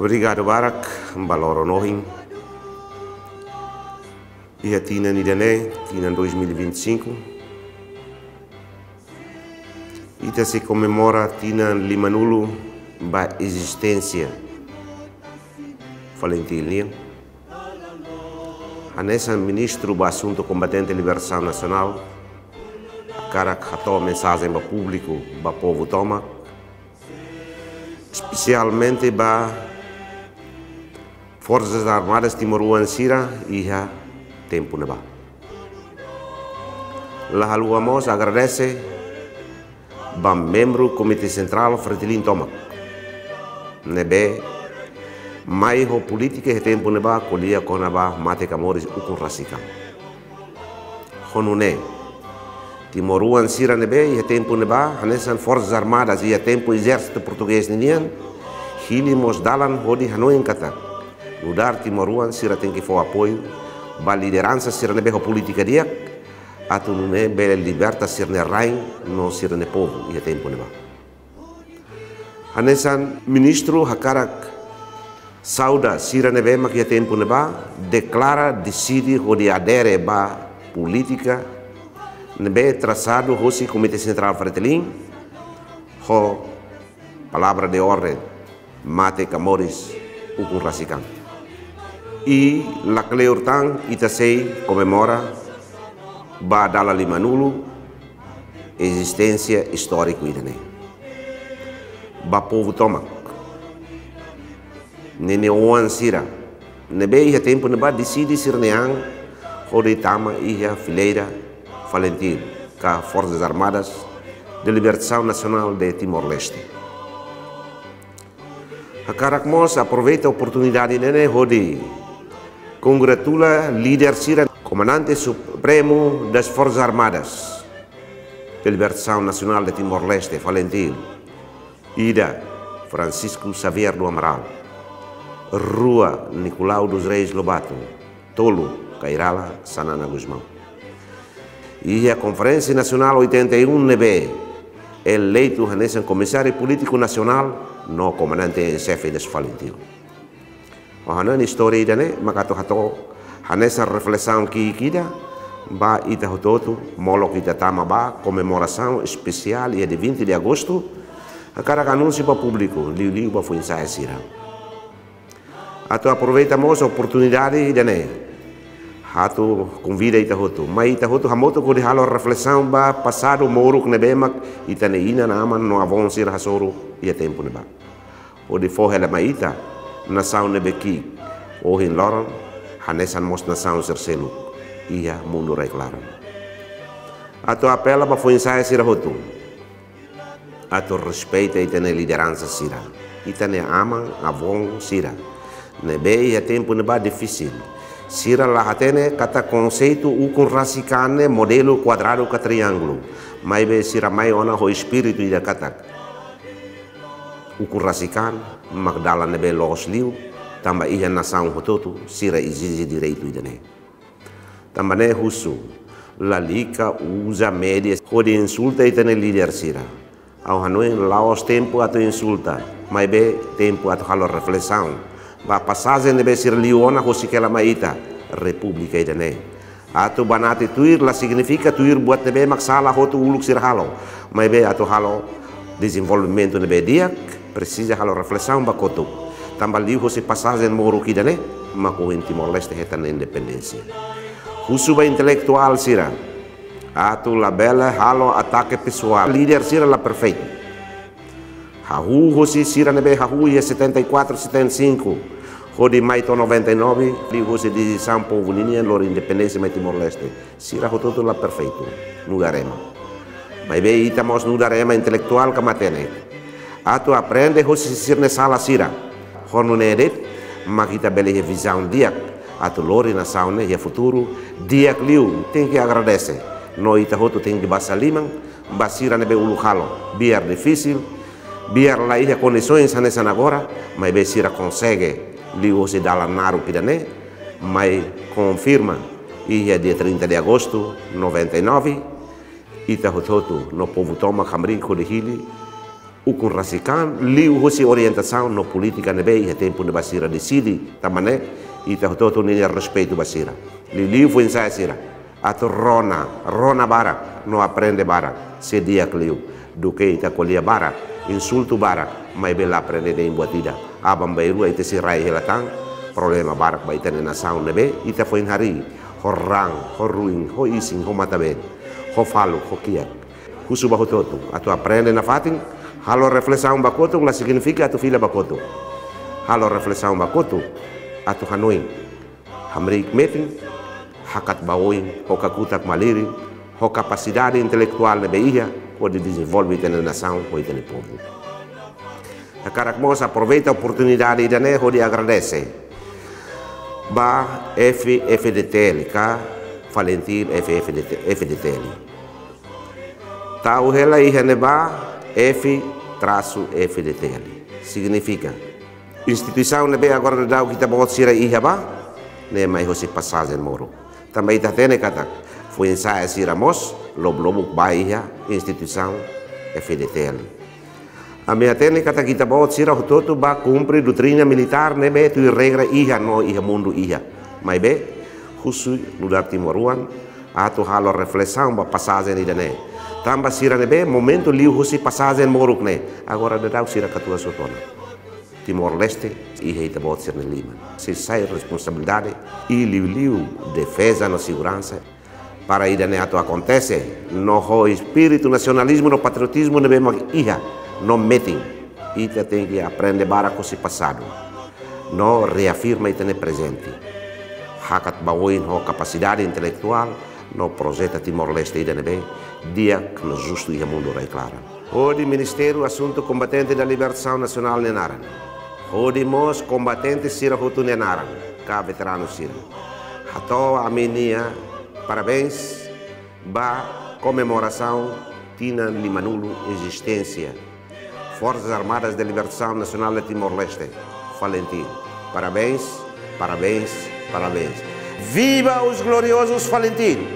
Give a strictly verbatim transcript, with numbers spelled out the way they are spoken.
Obrigadu barak, ba loron ohin. Iha tinan ida-ne'e, tinan dois mil e vinte e cinco, ita sei komemora tinan limanulu ba ezisténsia FALINTIL nian. Hanesan Ministru ba Asuntu Kombatente Libertasaun Nasionál, hakarak hato'o mensajen ba públiku, ba povu tomak, espesialmente ba Forsas Armadas timoroan sira iha tempu ne'ebá. La haluha mós agradese ba membru Komité Sentrál FRETILIN tomak ne'ebé mai ho polítika iha tempu ne'ebá ko'alia kona-ba mate ka moris, ukun rasik an. Ho nune'e, timoroan sira ne'ebé iha tempu ne'ebá hanesan Forsas Armadas iha tempu Ezérsitu Portugés ninian, hili mós dalan hodi hanoin katak nu'udar timoroan sira tenke fó apoiu ba lideransa sira ne'ebé ho polítika di'ak, atu nune'e bele liberta sira-nia rain no sira-nia povu iha tempu ne'ebá. Hanesan Ministru hakarak sauda sira ne'ebé mak iha tempu ne'ebá deklara deside hodi adere ba polítika ne'ebé trasadu hosi Komité Sentrál FRETILIN ho palavra de orden, mate ka moris, ukun rasik an. I lakleur tan ita sei komemora ba dala limanulu ezisténsia istóriku ida-ne'e. Ba povu tomak, ne'e-ne'e oan sira ne'ebé iha tempu ne'ebá deside sira-nia an hodi tama iha fileira FALINTIL, ka Forças Armadas de Libertação Nacional de Timor-Leste. Hakarak mós aproveita oportunidade ne'e hodi kongratula líder sira, Comandante Supremo das Forças Armadas de Libertação Nacional de Timor-Leste, FALINTIL. Ida, Francisco Xavier do Amaral. Rua, Nicolau dos Reis Lobato. Tolu, Kay Rala Xanana Gusmão. Iha Konferénsia Nasionál oitenta e um ne'ebé eleitu hanesan Komisáriu Polítiku Nasionál no Komandante em Xefe das FALINTIL. Ho hanoin istória ida-ne'e mak atu hato'o hanesan reflesaun ki'ik ida ba ita hotu-hotu, molok ita tama ba komemorasaun espesiál iha dia vinte de agosto, hakarak anunsia ba públiku, liuliu ba foin-sa'e sira. Atu aproveita mós oportunidade ida-ne'e atu konvida ita hotu, mai ita hotu hamutuk hodi halo reflesaun ba pasadu moruk ne'ebé mak ita-nia inan-aman no avón sira hasoru iha tempu ne'ebá, hodi fó hela mai ita nasaun ne'ebé ki'ik ohin loron hanesan mós nasaun sira seluk iha mundu rai-klaran. Atu apela ba foin-sa'e sira hotu atu respeita ita-nia lideransa sira, ita-nia aman, avón sira ne'ebé iha tempu ne'ebá difisil. Sira la hatene katak konseitu ukun rasik an ne'e modelu kuadradu ka triángulu. Maibé sira mai ona ho espíritu ida katak ukun rasik an mak dalan ne'ebé loos liu, tanba iha nasaun hotu-hotu sira ezije direitu ida-ne'e. Tanba ne'e husu, lalika uza média hodi insulta ita-nia líder sira. Ha'u hanoin la'ós tempu atu insulta, maibé tempu atu halo reflesaun ba pasajen ne'ebé sira liu ona husik hela mai ita, repúblika ida-ne'e. Atu banati tuir la signifika tuir buat ne'ebé mak sala hotu uluk sira halo, maibé atu halo dezenvolvimentu ne'ebé di'ak, presiza halo reflesaun ba kotuk. Tanba liuhosi pasajen moruk ida-ne'e mak ohin Timor-Leste hetan independénsia. Husu ba intelektuál sira atu labele halo atake pesoál. Líder sira la perfeitu. Hahú hosi sira ne'ebé hahú iha setenta e quatro, setenta e cinco, hodi mai to'o noventa e nove, liuhosi desizaun povu ninian lori independénsia mai Timor-Leste. Sira hotu-hotu la perfeitu, nu'udar ema. Maibé ita mós nu'udar ema intelektuál ka matenek atu aprende hosi sira-nia sala sira. Ho nune'e de'it mak ita bele iha vizaun di'ak atu lori nasaun ne'e iha futuru di'ak liu. Tenke agradese, no ita hotu tenke basa liman ba sira ne'ebé uluk halo, biar difisil, biar la iha kondisoens hanesan agora, maibé sira konsege liuhosi dalan naruk ida-ne'e, mai konfirma iha dia trinta de agosto noventa e nove, ita hotu-hotu no povu tomak hamriik hodi hili Ukun rasik an, liuhusi orientasaun no polítika ne'ebé iha tempu ne'ebá sira deside, tanba ne'e ita hotu-hotu ninia respeitu ba sira. Liuliu foin-sa'e sira atu rona, rona barak no aprende barak, sei di'ak liu duké ita ko'alia barak, insultu barak, maibé la aprende de'it buat ida. Aban-bainrua ita sei rai hela tan, problema barak ba ita-nia nasaun ne'ebé ita foin harii ho raan, ho ruin, ho isin, ho matan-been, ho faluk, ho kiak. Husu ba hotu-hotu atu aprende nafatin, halo reflesaun ba kotuk la signifika atu fila ba kotuk. Halo reflesaun ba kotuk atu hanoin, hamriik metin, hakat ba oin ho kakutak malirin, ho kapasidade intelektuál ne'ebé iha, hodi dezenvolve ita-nia nasaun ho ita-nia povu. Hakarak mós aproveita oportunidade ida-ne'e hodi agradese ba F F D T L ka FALINTIL F F D T, F D T L. Tau hela iha ne'ebá F trasu F D T L. Signifika instituisaun ne'ebé agora daudaun ita-boot sira iha ba ne'e mai hosi pasajen moruk. Tanba ita hatene katak foin-sa'e sira mós lobulobuk ba iha instituisaun F D T L. Ami hatene katak ita-boot sira hotu-hotu ba kumpre doutrina militár ne'ebé tuir regra iha no iha mundu iha. Maibé husu nu'udar timoroan atu halo reflesaun ba pasajen ida-ne'e. Tanba sira ne'ebé momentu liuhusi pasajen moruk ne'e, agora daudaun sira katuas hotu ona. Timor-Leste iha ita-boot sira-nia liman. Sei sai responsabilidade i liuliu defeza no seguransa para ida-ne'e atu akontese, no ho espíritu nasionalizmu no patriotizmu ne'ebé mak iha no metin. Ita tenke aprende barak hosi pasadu no reafirma ita-nia prezente. Hakat ba oin ho kapasidade intelektuál no projeta Timor-Leste ida ne'ebé di'ak no justu iha mundu rai-klaran. Hodi Ministériu Asuntu Kombatente da Libertasaun Nasionál nia naran, hodi mós kombatente sira hotu nia naran, ka veteranu sira, hato'o ami-nia parabéns ba komemorasaun tinan limanulu ezisténsia Forças Armadas de Libertação Nacional de Timor-Leste, FALINTIL. Parabéns, parabéns, parabéns. Viva os gloriosos FALINTIL!